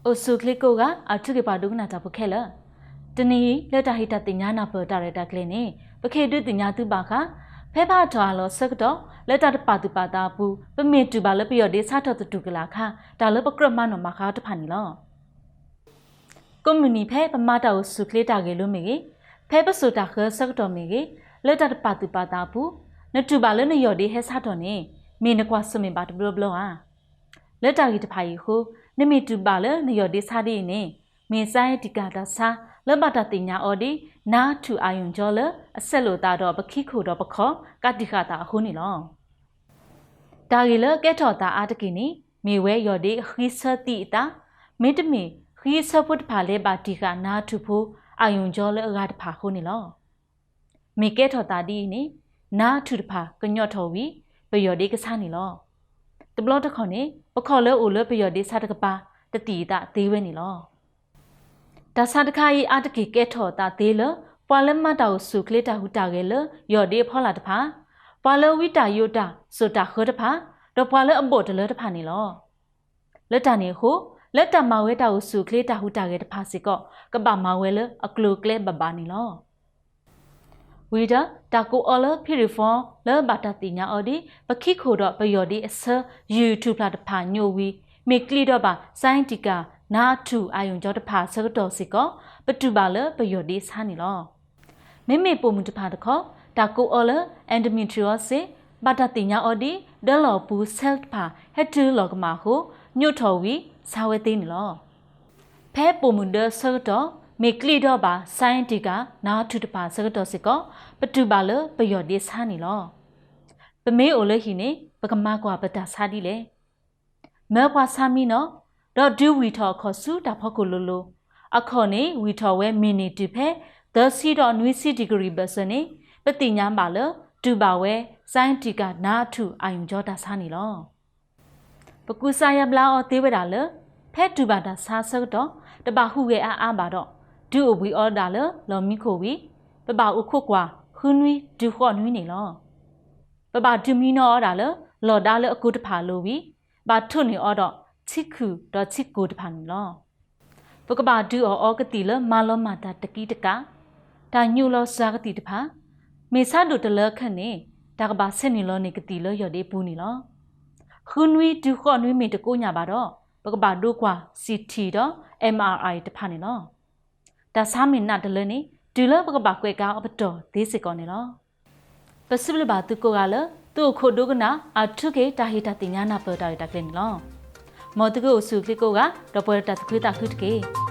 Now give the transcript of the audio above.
အိၣ်ဆူၣ်ချ့ကိးဂၤ အထုးက့ၤပှၤဒိကနၣ်တၢ်ဖိခဲလၢာ်, တနံၤအံၤ လၢတၢ်ဟ့ၣ်တၢ်သ့ၣ်ညါနၢ်ပၢၢ်တၢ်ရဲၣ်တၢ်ကျဲၤန့ၣ် ပကဟ့ၣ်ဒုးသ့ၣ်ညါသုဘၣ်ဃး ဖဲပဟးထီၣ်ဟးလီၤအဆၢကတီၢ် လၢတၢ်တပာ်သူၣ်ပာ်သးအပူၤ ပမ့ၢ်တူၢ်ဘၣ်လၢပယီၢ်ဒ့ဆါထီၣ်သတူၢ်ကလာ်အခါ တၢ်လၢပကြၢးမၤနီၣ်မၤဃါတဖၣ်န့ၣ်လီၤ. ကိးမုၢ်နံၤဖဲပမၤတၢ်အိၣ်ဆူၣ်ချ့တၢ်ဂဲၤလိမ့ၢ်ဂ့ၤ, ဖဲပစိာ်တၢ်ဃၢဆၢကတီၢ်မ့ၢ်ဂ့ၤ, လၢတၢ်တပာ်သူၣ်ပာ်သးအပူၤ နတူၢ်ဘၣ်လၢနယီၢ်ဒ့ဟဲဆါထီၣ်န့ၣ် မ့ၢ်နကွၢ်ဆၢၣ်မဲာ်ဘၣ်တဘျီဘျီဧါ. လၢတၢ်ဂ့ၢ်တဖၣ်အံၤအဃိ နမ့ၢ်တူၢ်ဘၣ်လၢနယီၢ်ဒ့ဆါဒ်အံၤန့ၣ် မ့ၢ် စါအ့တံၣ်ကၣ် တၢ်ဆါ လၢဘၣ်တၢ်သ့ၣ်ညါအီၤဒ် နါထူၣ် အာရုံကြော လၢအဆဲးလိာ်သးဒီးပခံခိၣ်ဒီးပခီၣ် ကးတံာ်ဃာ်သးအဃိန့ၣ်လီၤ. တၢ်ဂ့ၢ်လၢကဲထီၣ်သးအါတက့ၢ်န့ၣ် မ့ၢ်ဝဲယီၢ်ဒ့အဃံဆၢသံအသး, မ့တမ့ၢ် ဃံဆၢဖိတဖၣ်လဲၤဘၣ်တံာ်ဃာ်နါထူၣ်ဖိ အာရုံကြော လၢအဂၤတဖၣ်အဃိန့ၣ်လီၤ. မ့ၢ်ကဲထီၣ်သးဒ်အံၤန့ၣ် နါထူၣ်တဖၣ်ကညီၣ်ထီၣ်ဝံၤ ပယီၢ်ဒ့ကဆါန့ၣ်လီၤ. တဘျီတခီၣ်န့ၣ် ပခီၣ်လၢအိၣ်လၢပယီၢ်ဒ့ဆါတကပၤ တသံၣ်အသးသ့ဝဲန့ၣ်လီၤ. တၢ်ဆါတခါအံၤအါတက့ၢ်ကဲထီၣ်သးသ့လၢ ပှၤလၢမၤတၢ်အိၣ်ဆူၣ်ချ့တၢ်ဟူးတၢ်ဂဲၤလၢယီၢ်ဒ့အဖီလာ်တဖၣ်, ပှၤလၢဝံတၢ်ယိးတၢ်စိာ်တၢ်ဃၢတဖၣ်, ဒီးပှၤလၢအဘီၣ်တလၢတဖၣ်န့ၣ်လီၤ. လၢတၢ်န့ၣ်အဃိ လၢတၢ်မၤဝဲတၢ်အိၣ်ဆူၣ်ချ့တၢ်ဟူးတၢ်ဂဲၤတဖၣ်စ့ၢ်ကီး ကဘၣ်မၤဝဲလၢအကျိၤအကျဲဘၣ်ဘၣ်န့ၣ်လီၤ. ဝံၤဒီး တၢ်ကိးအီၤလၢ ဖံရံၣ်ဖီ လၢဘၣ်တၢ်သ့ၣ်ညါအီၤဒ် ပခံခိၣ်ဒီးပယီၢ်ဒ့အဆၢ YouTube ဖျၢၣ်တဖၣ်ညိးဝံၤ မ့ၢ်ကျံးဒီးဘၣ် စါအ့တံၣ်ကၣ် နါထူၣ် အာရုံကြော တဖၣ်အဆၢကတီၢ်စ့ၢ်ကီး ပတူၢ်ဘၣ်လၢပယီၢ်ဒ့ဆါန့ၣ်လီၤ. မ့မ့ၢ်ပိာ်မုၣ်တဖၣ်တခီ တၢ်ကိးအီၤလၢ endometriosis ဘၣ်တၢ်သ့ၣ်ညါအီၤဒ် ဒၢလီၢ်အပူၤ cell တဖၣ် ဟဲတုၤလီၤကမၣ်အဃိ ညိးထီၣ်ဝံၤ ဆါဝဲသ့န့ၣ်လီၤ. ဖဲပိာ်မုၣ်ဒၢအဆၢကတီၢ် မ့ၢ်ကျံးဒီးဘၣ် စါအ့တံၣ်ကၣ် နါထူၣ်တဖၣ်အဆၢကတီၢ်စ့ၢ်ကီး ပတူၢ်ဘၣ်လၢပယီၢ်ဒ့ဆါန့ၣ်လီၤ. ပမ့ၢ်အိၣ်လၢဟံၣ်န့ၣ် ပကမၤကွၢ်ပတၢ်ဆါဒ်လဲၣ်. မၢပှၤဆါမံနီၤ ဒီးဒုးဝံၣ်ထီၣ်အခီၣ်ဆူတၢ်ဖီခိၣ်လိၤလိၤ, အခီၣ်န့ၣ်ဝံၣ်ထီၣ်ဝဲမံးနံးတုၤဖဲ သၢဆံဒီးနွံဆံ degree ဘၢၣ်စၢၤန့ၣ် ပသ့ၣ်ညါဘၣ်လၢ တူၢ်ဘၣ်ဝဲ စါအ့တံၣ်ကၣ် နါထူၣ် အာရုံကြော တၢ်ဆါန့ၣ်လီၤ. ပကူစါယါဘျါအီၤသ့ဝဲဒၣ်လၢ ဖဲတူၢ်ဘၣ်တၢ်ဆါအဆၢကတီၢ် တဘၣ်ဟူးဂဲၤအါအါဘၣ်ဒီး တုၤအိၣ်ဘှံးအီၤဒၣ်လၢလီၢ်မံခိၣ်ဝံၤ ပဘၣ်အိၣ်ခိးကွၢ် ဃုနွံတုၤဃိးနွံန့ၣ်လီၤ. ပဘၣ်ဒုးမံနီၤအီၤဒၣ်လၢ လီၢ်ဒါလၢအကိၤတဖၣ်အလိၤဝံၤ ဘၣ်ထိးန့ၢ်အီၤဒီး ထံခုၣ်ဒီးထံကိၤတဖၣ်န့ၣ်လီၤ. ပကဘၣ်ဒုးအီၣ်အီကသံၣ်လၢမၤလီၤမၢ်တၢ်တကံတကး, တၢ်ညိးလီၤစှၤကသံၣ်တဖၣ်, မ့ၢ်ဆါဒိၣ်တလၢခဲန့ၣ် တၢ်ကဘၣ်ဆဲးနုာ်လီၤန့ၢ်ကသံၣ်လၢယီၢ်ဒ့အပူၤန့ၣ်လီၤ. ဃုနွံတုၤဃိးနွံမ့ၢ်တကိးညၣ်ဘၣ်ဒီး ပကဘၣ်ဒိကွၢ် CT ဒီး MRI တဖၣ်န့ၣ်လီၤ. တၢ်ဆါမ့ၢ်နးတလၢန့ၣ် တုၤလၢပကဘၣ်ကွဲးကါအီၤပတီၢ်သ့စ့ၢ်ကီးန့ၣ်လီၤ. ပစံးဘျုးဘၣ်သုကိးဂၤလၢ သုအိၣ်ခိးဒိကနၣ် အထုးက့ၤတၢ်ဟ့ၣ်တၢ်သ့ၣ်ညါနၢ်ပၢၢ်တၢ်ရဲၣ်တၢ်ကျဲၤန့ၣ်လီၤ. မ်သုကအိၣ်ဆူၣ်အိၣ်ချ့ကိးဂၤ ဒီးပှဲၤဒီးတၢ်သူၣ်ခုသးခုတက့ၢ်.